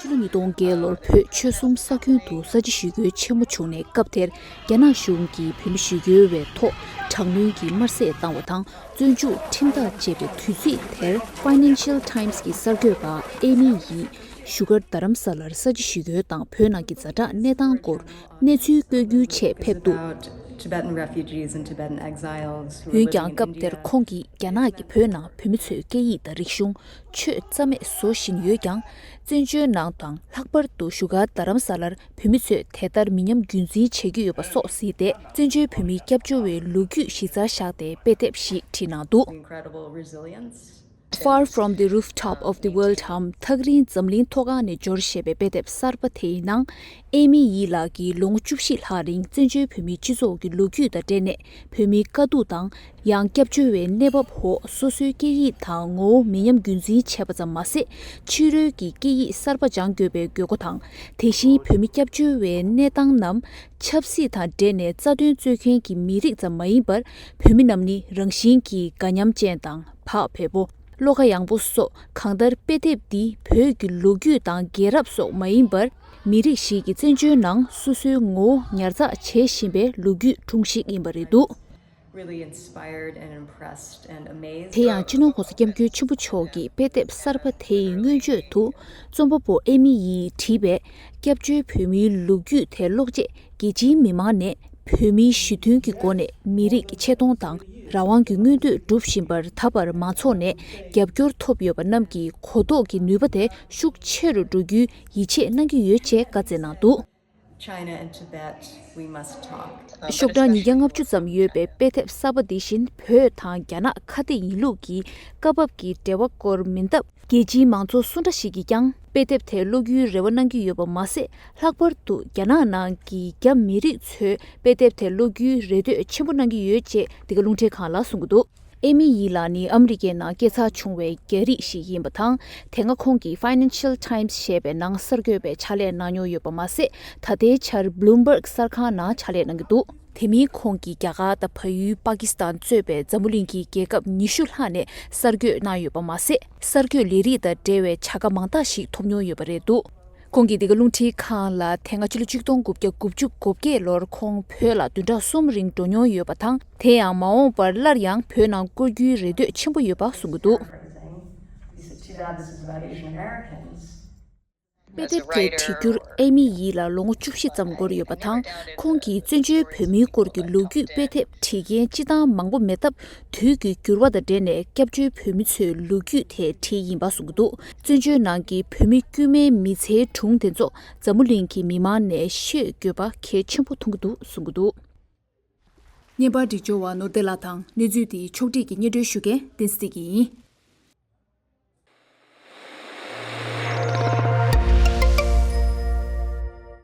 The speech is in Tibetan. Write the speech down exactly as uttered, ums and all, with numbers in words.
ཕྱི་ལོ་ཉིས་སྟོང་བརྒྱད་ལོར་བོད་ཆོལ་གསུམ་ས་ཁུལ་དུ་ས་བྱི་ཞི་རྒོལ་ཆེན་མོ་བྱུང་ནས། སྐབས་དེར་རྒྱ་ནག་གཞུང་གིས་བོད་མི་ཞི་རྒོལ་བའི་ཐོག་དྲག་གནོན་གྱིས་དམར་བསད་བཏང་བ་དང་། བཙོན་འཇུག་ཁྲིམས་ཐག་བཅད་པའི་དུས་ཚིགས་དེར། Financial Times་གྱི་གསར་འགོད་པ་ཨེ་མི་ཡིས་བཞུགས་སྒར་རྡ་རམ་ས་ལར་ས་བྱི་ཞི་རྒོལ་དང་བོད་ནང་གི་ཛ་དྲག་གནས་སྟངས་སྐོར་གནས་ཚུལ་བཀོད་རྒྱུའི་ཆེད་ཕེབས་འདུག། Tibetan refugees and Tibetan exiles who are འོན་ཀྱང་། living in སྐབས་དེར་India. ཁོང་གིས་རྒྱ་ནག་གིས་བོད་ནང་བོད་མི་ཚོའི་སྐད་ཡིག་དང་རིག་གཞུང་ཆོས་རྩ་མེད་བཟོ་བཞིན་ཡོད་ཀྱང་། བཙན་བྱོལ་ནང་དང་ལྷག་པར་དུ་བཞུགས་སྒར་རྡ་རམ་ས་ལར་བོད་མི་ཚོས་དེ་ལྟར་མི་ཉམས་རྒྱུན་འཛིན་བྱེད་ཀྱི་ཡོད་པ་སོགས་གཟིགས་ཏེ། བཙན་བྱོལ་བོད་མིའི་སྐྱབས་བཅོལ་བའི་ལོ་རྒྱུས་གཞི་རྩར་བཞག་སྟེ་དཔེ་དེབ་ཞིག་བྲིས་གནང་འདུག། Incredible resilience. Far from the Rooftop of the World འམ། ཐག་རིང་འཛམ་གླིང་མཐོ་སྒང་ནས་འབྱོར་ཞེས་པའི་དཔེ་དེབ་གསར་པ་དེའི་ནང་། ཨེ་མི་ཡི་ལགས་ཀྱིས་ལོ་ངོ་བཅུ་བཞི་ལྷག་རིང་བཙན་བྱོལ་བོད་མིའི་སྤྱི་ཚོགས་ཀྱི་ལོ་རྒྱུས་དང་འབྲེལ་ནས། བོད་མིའི་དཀའ་སྡུག་དང་། ཡང་སྐྱབས་བཅོལ་བའི་གནས་བབ་འོག་སོ་སོའི་སྐད་ཡིག་དང་ངོ་བོ་མི་ཉམས་རྒྱུན་འཛིན་བྱས་པ་ཙམ་མ་ཟད། ཕྱི་རོལ་གྱི་སྐད་ཡིག་གསར་པ་སྦྱང་དགོས་པའི་དགོས་མཁོ་དང་། དེ་བཞིན་བོད་མི་སྐྱབས་བཅོལ་བའི་གནས་སྟངས་རྣམས་ཆབ་སྲིད་དང་འབྲེལ་ནས་རྩ་དོན་རྩོད་མཁན་གྱི་མི་རིགས་ཙམ་མ་ཡིན་པར། བོད་མི་རྣམས་ནི་རང་བཞིན་གྱིས་དགའ་ཉམས་ཅན་དང་། བག་ཕེབས་པོ། བློ་ཁ་ཡངས་པོ་སོགས། གང་ལྟར་དཔེ་དེབ་འདིས་བོད་ཀྱི་ལོ་རྒྱུས་དང་རྒྱལ་རབས་སོགས་མ་ཡིན་པར། མི་རིགས་ཤིག་གིས་བཙན་བྱོལ་ནང་སོ་སོའི་ངོ་བོ་ཉར་ཚགས་བྱེད་བཞིན་པའི་ལོ་རྒྱུས་སྒྲུང་ཞིག་ཡིན་པ་རེད་འདུག། Really inspired and impressed and amazed. དེ་ཡང་སྤྱི་ནོར་༸གོང་ས་༸སྐྱབས་མགོན་ཆེན་པོ་མཆོག་གིས་དཔེ་དེབ་གསར་པ་དེའི་སྔོན་བརྗོད་དུ། རྩོམ་པ་པོ་ཨེ་མི་ཡིས་བྲིས་པའི་སྐྱབས་བཅོལ་བོད་མིའི་ལོ་རྒྱུས་དེ་ཀློག་རྗེས། རྒྱལ་སྤྱིའི་མི་མང་ནས་བོད་མིའི་ཞི་མཐུན་གྱི་སྒོ་ནས་མི་རིགས་ཀྱི་ཆེ་མཐོང་དང་རང་དབང་གི་མངོན་འདོད་སྒྲུབ་བཞིན་པར། ད་བར་མང་ཚོགས་ནས་རྒྱབ་སྐྱོར་ཐོབ་ཡོད་པ་རྣམས་ཀྱི་གོ་རྟོགས་ཀྱི་ནུས་པ་དེ་ཤུགས་ཆེ་རུ་འགྲོ་རྒྱུའི་ཡིད་ཆེས་གནང་གི་ཡོད་ཅེས་བཀའ་སྩལ་གནང་འདུག། China and Tibet, we must talk. ཤོག་གྲངས་ཉིས་བརྒྱ་ལྔ་བཅུ་ཙམ་ཡོད་པའི་དཔེ་དེབ་གསར་པ་འདི་བཞིན། བོད་དང་རྒྱ་ནག་ཁ་གཏད་ཡིན་ལུགས་ཀྱི་སྐབས་བབ་ཀྱི་འབྲེལ་བ་སྐོར་མིན་སྟབས། རྒྱལ་སྤྱིའི་མང་ཚོགས་སུ་འདྲ་ཞིག་གིས་ཀྱང་དཔེ་དེབ་དེ་ཀློག་རྒྱུའི་རེ་བ་གནང་གི་ཡོད་པ་མ་ཟད། ལྷག་པར་དུ་རྒྱ་ནག་ནང་གི་རྒྱ་མི་རིགས་ཚོས་དཔེ་དེབ་དེ་ཀློག་རྒྱུའི་རེ་འདོད་ཆེན་པོ་གནང་གི་ཡོད་ཅེས་འདི་ག་རླུང་འཕྲིན་ཁང་ལ་གསུངས་ཀྱི་འདུག། ཨེ་མི་ཡི་ལགས་ནི་ཨ་མི་རི་ཀའི་ནང་སྐྱེས་འཚར་བྱུང་བའི་རྒྱ་རིགས་ཤིག་ཡིན་པ་དང་། དེ་སྔ་ཁོང་གིས་Financial Times ཞེས་པའི་ནང་གསར་འགོད་པའི་ཕྱག་ལས་གནང་མྱོང་ཡོད་པ་མ་ཟད། ད་ལྟའི་ཆར་Bloomberg གསར་ཁང་ནང་ཕྱག་ལས་གནང་གི་འདུག། དེ་མིན་ཁོང་གིས་རྒྱ་གར་དང་བལ་ཡུལ། པ་ཀི་སི་ཐན་གཙོས་པའི་འཛམ་བུ་གླིང་གི་རྒྱལ་ཁབ་ཉི་ཤུ་ལྷག་ནས་གསར་འགོད་གནང་ཡོད་པ་མ་ཟད། གསར་འགོད་ལས་རིགས་དང་འབྲེལ་བའི་བྱ་དགའ་མང་དག་ཞིག་ཐོབ་མྱོང་ཡོད་པ་རེད་འདུག། ཁོང་གིས་འདི་ག་རླུང་འཕྲིན་ཁང་ལ། དེ་སྔ་ཕྱི་ལོ་ཆིག་སྟོང་དགུ་བརྒྱ་དགུ་བཅུ་གོ་བརྒྱད་ལོར་ཁོང་བོད་ལ་བདུན་ཕྲག་གསུམ་རིང་འགྲོ་མྱོང་ཡོད་པ་དང་། དེ་ཡང་མ་འོངས་པར་སླར་ཡང་བོད་ནང་བསྐོར་རྒྱུའི་རེ་འདོད་ཆེན་པོ་ཡོད་པ་གསུངས་ཀྱི་འདུག། དཔེ་དེབ་དེ་བྲིས་རྒྱུར་ཨེ་མི་ཡི་ལ་ལོ་ངོ་བཅུ་བཞི་ཙམ་འགོར་ཡོད་པ་དང་། ཁོང་གིས་བཙན་བྱོལ་བོད་མིའི་སྐོར་གྱི་ལོ་རྒྱུས་དཔེ་དེབ་བྲིས་མཁན་སྤྱི་བཏང་མང་པོ་མེད་སྟབས། དུས་ཀྱི་འགྱུར་བ་དང་འབྲེལ་ནས་སྐྱབས་བཅོལ་བོད་མི་ཚོའི་ལོ་རྒྱུས་དེ་བྲིས་ཡིན་པ་གསུངས་ཀྱི་འདུག། བཙན་བྱོལ་ནང་གི་བོད་མི་དཀྱུས་མའི་མི་ཚེའི་སྒྲུང་དེ་ཚོ་འཛམ་བུ་གླིང་གི་མི་མང་ནས་ཤེས་དགོས་པ་གལ་ཆེན་པོ་མཐོང་གི་འདུག་གསུངས་ཀྱི་འདུག། བརྙན་པར་སྒྲིག་སྦྱོར་བ་ནོར་བདེ་ལགས་དང་། གནས་ཚུལ་འདི་ཕྱོགས་སྒྲིག་གིས་སྙན་སྒྲོན་ཞུ་མཁན་བསྟན་འཛིན་སྐྱིད་ཡིན།